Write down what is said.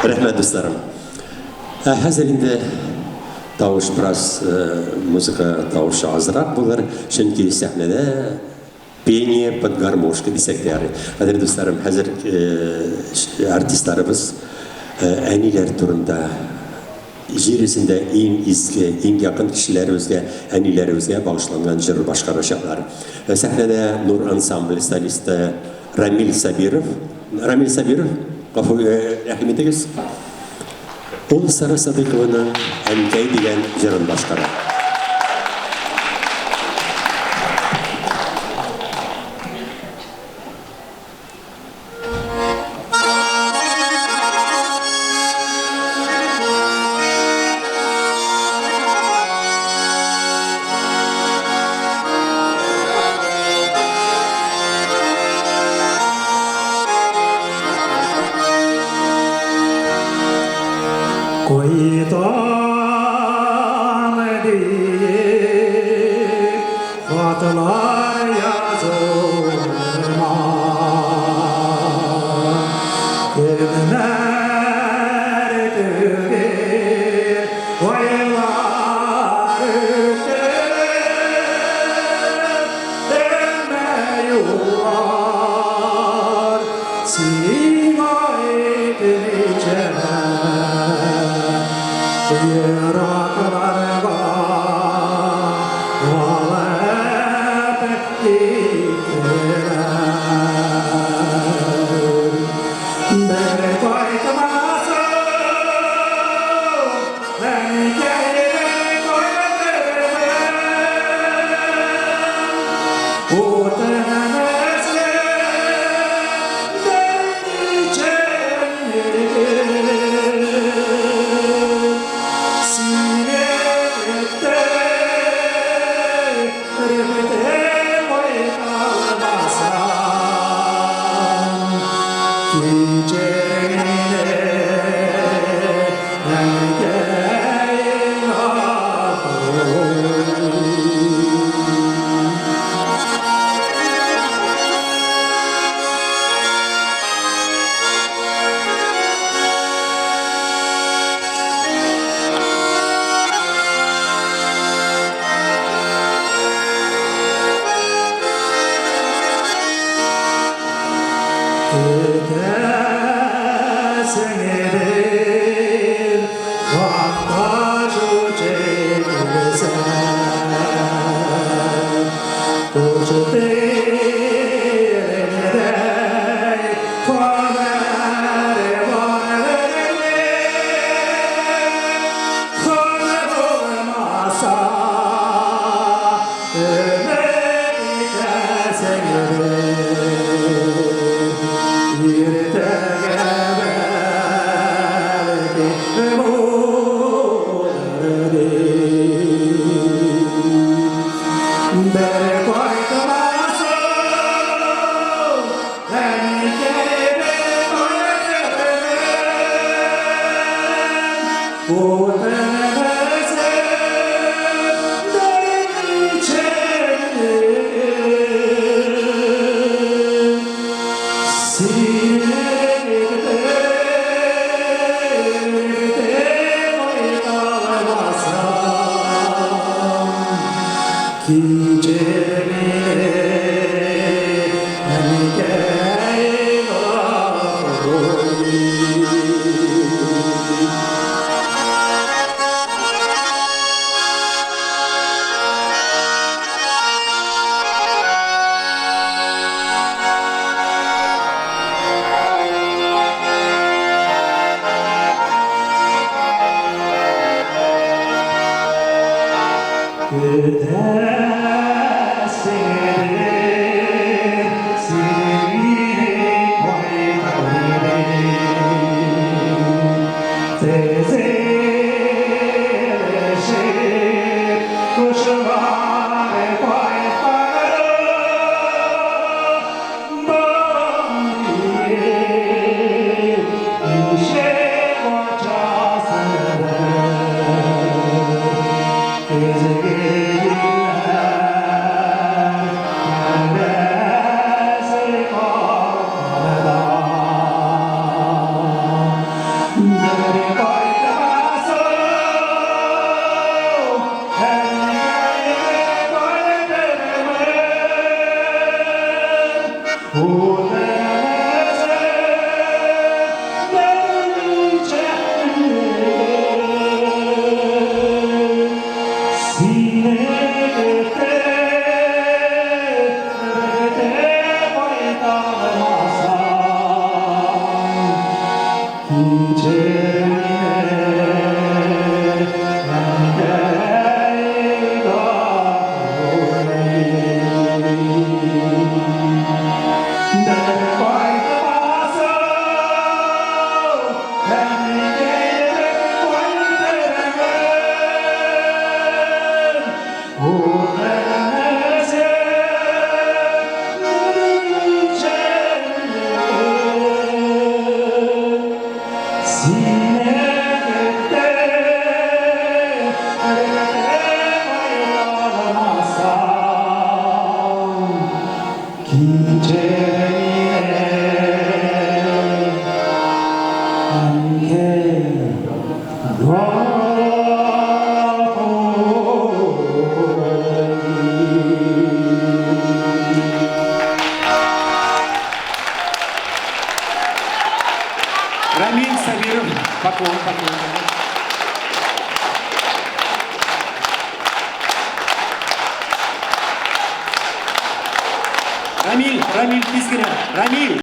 Рәхмәт, дусларым. Ә хәзер инде тавыш бераз, музыка тавышы азрак булыр, чөнки сәхнәдә пение под гармошку дисәк тә ярый. Кадерле дусларым, хәзер артистларыбыз әниләр турында җир йөзендә иң изге, иң якын кешеләребезгә, әниләребезгә багышланган җыр башкарачаклар. Сәхнәдә Нур ансамбле солисты Рамил Сабиров. Рамил Сабиров, гафу, рәхим итегез. Ул Сара Садыйкованың Әнкәй дигән җырын башкара. Кайтам диеп, хатлар язылма. Көннәр түгел, айлар үтеп, Әмма юллар сиңа әйтмичә Еракларга алып киттеләр. Бер кайтмасам, әнкәй, бер кайтырмын. Утынымызны берничә ел сине көттем, бер кайталмасам, кичер мине, әнкәй, гафу ит. Көтәсең бер хакта чүчелсә, Куш телендәй хәбәр бар Хан булмаса, өмет итәсең бер Иртәгә бәлки булыр дип. Бер кайтмасам, әнкәй, бер кайтырмын. Утынымызны берничә ел сине көтеп кайталмасам, кичер мине, әнкәй, гафу ит. Көтәсеңдер син мине кайтыр дип. Тезелешеп кошлар кайтканда, Бам диеп ишек ачасыңдыр. Көзге җилләр пәрдәсе аркада. Кичер мине, әнкәй, гафу ит. Бер кайтмасың, әнкәй, бер кайтырмын. Рамиль Сабиров, поклон, поклон. Рамиль, Рамиль, тиз генә. Рамиль!